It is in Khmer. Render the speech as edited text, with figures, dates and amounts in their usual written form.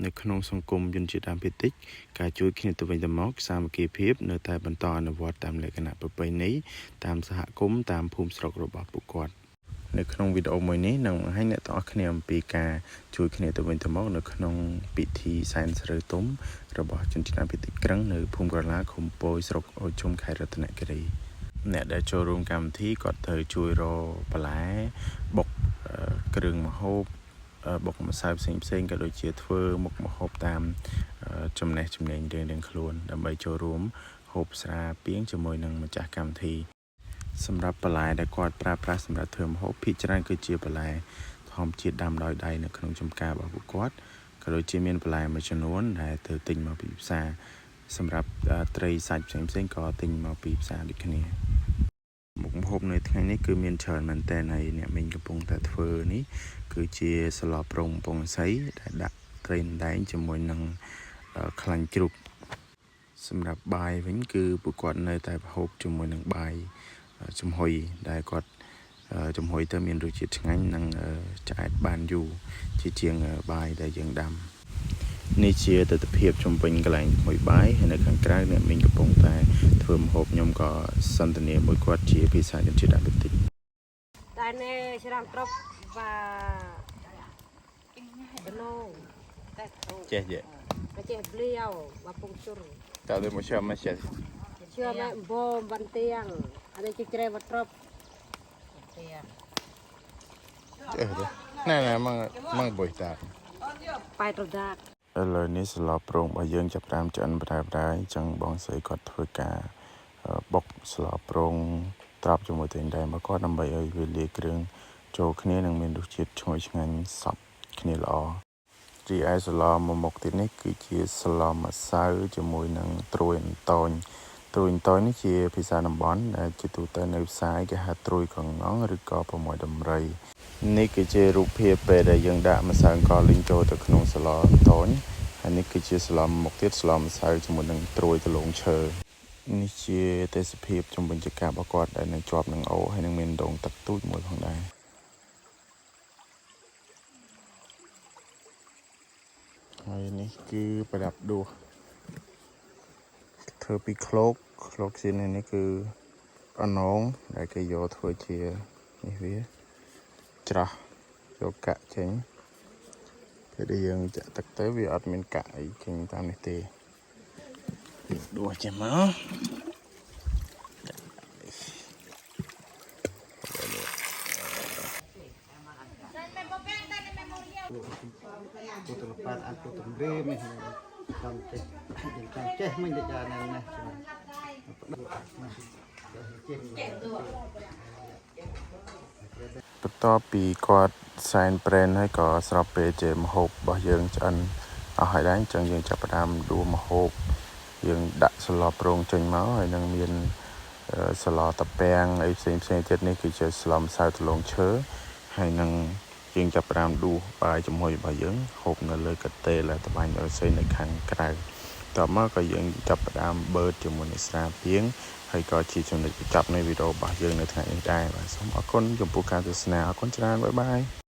នៅក្នុងសង្គមជនជាតិដើមភាគតិចការជួយគ្នាទៅវិញទៅមកសាមគ្គីភាពនៅតែបន្តអនុវត្តតាមលក្ខណៈប្រពៃណីតាមសហគមន៍តាមភូមិស្រុករបស់ពួកគាត់នៅក្នុងវីដេអូមួយនេះនឹងបង្ហាញអ្នកទាំងអស់គ្នាអំពីការជួយគ្នាទៅវិញទៅមកនៅក្នុងពិធីសែនស្រូវទុំរបស់ជនជាតិដើមភាគតិចក្រឹងនៅភូមិក្រឡាឃុំពយស្រុកអូរជុំខេត្តរតនគិរីអ្នកដែលចូលរួមកម្មវិធីគាត់ត្រូវជួយរកបន្លែបុកគ្រឿងម្ហូបបុកម្សៅផ្សេងផ្សេងក៏ដូចជាធ្វើមុខម្ហូបតាមចំណេះជំនាញរៀងៗខ្លួនដើម្បីចូលរួមហូបស្រាពាងជាមួយនឹងម្ចាស់កម្មវិធីសម្រាប់បន្លែដែលគាត់ប្រើប្រាស់សម្រាប់ធ្វើម្ហូបភាគច្រើនគឺជាបន្លែធម្មជាតិដាំដោយដៃនៅក្នុងចំការរបស់ពួកគាត់ក៏ដូចជាមានបន្លែមួយចំនួនដែលទៅទិញមកពីផ្សារសម្រាប់ត្រីសាច់ផ្សេងផ្សេងក៏ទិញមកពីផ្សារដូចគ្នាមុខម្ហូបនៅថ្ងៃនេះគឺមានច្រើនមែនទែនហើយអ្នកមីងកំពុងតែធ្វើនេះគឺជាស្លប្រុងពងសីដែលដាក់ត្រីអណ្ដែងជាមួយនឹងខ្លាញ់ជ្រូកសម្រាប់បាយវិញគឺពួកគាត់នៅតែហូបជាមួយនឹងបាយចំហុយដែលគាត់ចំហុយទៅមានរសជាតិឆ្ងាញ់និងឆ្អែតបានយូរជាជាងបាយដែលយើងដាំនេះជាទស្សនភាពជំវិញកន្លែងហុយបាយហើយនៅខាងក្រៅអ្នកមីងកំពុងតែធ្វើម្ហូបខ្ញុំក៏សន្ទនាមួយគាត់ជាភាសាជនជាតិដើមភាគតិច តែនេះឆ្នាំត្រប់và បណូ ចេះយេ ក៏ចេះព្លាវvàពងជុរ តើទៅមកឈើមកចេះ ជឿម៉ែបមវ៉ាន់ទៀងអានេះជិះជ្រែវត្រប់ ចេះទេណែណែមកមកបុយតា ប៉ែត្រដាក ឥឡូវនេះស្លប្រុងរបស់យើងចាប់ផ្ដើមឆ្អិនប្រែប្រែអញ្ចឹងបងស្រីគាត់ធ្វើការបុកស្លប្រុងត្រប់ជាមួយត្រីដែងរបស់គាត់ដើម្បីឲ្យវាលាយគ្រឿងចូលគ្នានិងមានរសជាតិឈ្ងុយឆ្ងាញ់សព្វគ្នាល្អរីឯស្លមួយមុខទៀតនេះគឺជាស្លម្សៅជាមួយនឹងត្រួយអន្តោញត្រួយអន្តោញនេះជាភាសាតំបន់ដែលជាទូទៅនៅផ្សារគេហៅត្រួយកងងឬក៏6ដំរីនេះគឺជារូបភាពពេលដែលយើងដាក់ម្សៅអង្ករលីងចូលទៅក្នុងស្លអន្តោញហើយនេះគឺជាស្លមុខទៀតស្លម្សៅជាមួយនឹងត្រួយដលងឈើនេះជាទេសភាពជំវិញចការរបស់គាត់ដែលនៅជាប់នឹងអូរហើយនឹងមានដងទឹកទូចមួយផងដែរហើយនេះគឺប្រដាប់ដួសធ្វើពីឃ្លោកឃ្លោកសៀននេះគឺអណងដែលគេយកធ្វើជានេះវាច្រោះយកកាក់ចេញពេលដែលយើងចាក់ទឹកទៅវាអត់មានកាក់អីចេញតាមនេះទេយើងដួសចេញមក Putu lepas aku tembri meh tam ceh tam ceh mình để cho này này បន្ទាប់ពីគាត់សែនប្រេនហើយក៏ស្របពេលជាម្ហូបរបស់យើងឆ្អិនអស់ហើយដែរអញ្ចឹងយើងចាប់ផ្ដើមដួសម្ហូបយើងដាក់ស្លប្រុងចេញមកហើយនឹងមានស្លតាពាំងអីផ្សេងផ្សេងទៀតនេះគឺជាស្លម្សៅដលងឈើហើយនឹងយើងចាប់ផ្ដើមដួសបាយចំហុយរបស់យើងហូបនៅលើកន្ទេលដែលត្បាញដោយសេនៅខាងក្រៅតមកក៏យើងចាប់ផ្ដើមបឺតជាមួយនឹងស្រាពាងហើយក៏ជាចំណុចបញ្ចប់នៃវីដេអូរបស់យើងនៅថ្ងៃនេះដែរបាទសូមអរគុណចំពោះការទស្សនាអរគុណច្រើន bye bye.